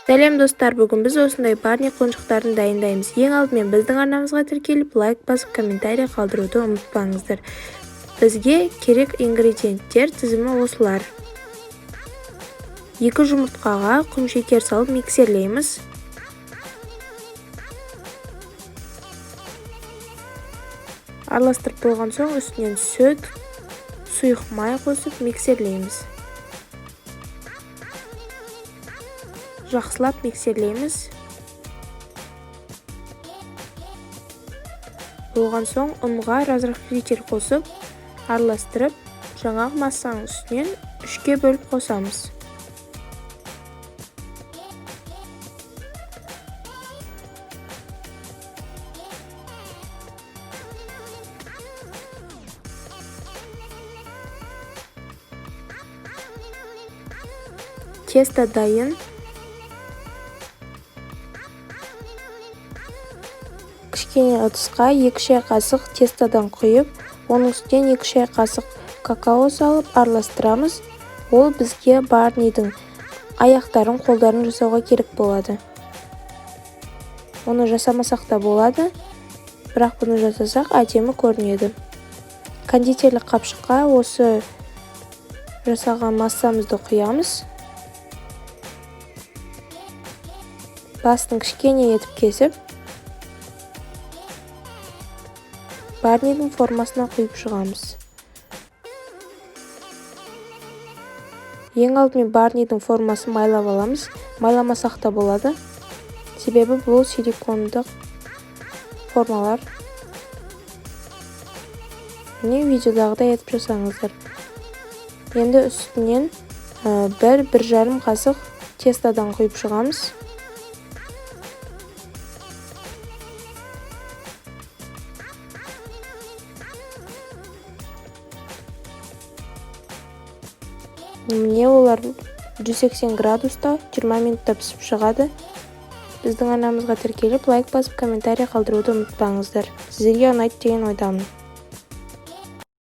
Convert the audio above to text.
Сәлем, достар! Бүгін біз осындай Барни қоншықтарын дайындаймыз. Ең алдымен біздің арнамызға тіркеліп, лайк басып, комментарий қалдыруды ұмытпаңыздар. Бізге керек ингредиенттер тізімі осылар. 2 жұмыртқаға құмшекер салып миксерлейміз. Араластырып болған соң үстінен сүт, сұйық май қосып миксерлейміз. Жақсылап миксерлейміз. Болған соң ұнға разрыхлитель қосып, араластырып, жаңағы массаның үстінен 3-ке бөліп қосамыз. Тесто дайын. Кішкене ыдысқа 2 шай қасық тестодан құйып, оның үстінен 2 шай қасық какао салып араластырамыз. Ол бізге Барнидің аяқтарын, қолдарын жасауға керек болады. Оны жасамасақ та болады, бірақ бұны жасасақ әдемі көрінеді. Кондитерлік қапшыққа осы жасаған массамызды құямыз. Басын кішкене етіп кесіп, Барнидің формасына құйып шығамыз. Ең алдымен Барнидің формасын майлап аламыз. Майламасақ та болады, себебі бұл силикондық формалар. Міне, видеодағыдай етіп жасаңыздар. Енді үстінен 1-1,5 қасық тестодан құйып шығамыз. Міне, олар 180 градуста 20 минутта пісіп шығады. Біздің арнамызға тіркеліп, лайк басып, комментарий қалдыруды ұмытпаңыздар. Сіздерге ұнайды деген ойдамын.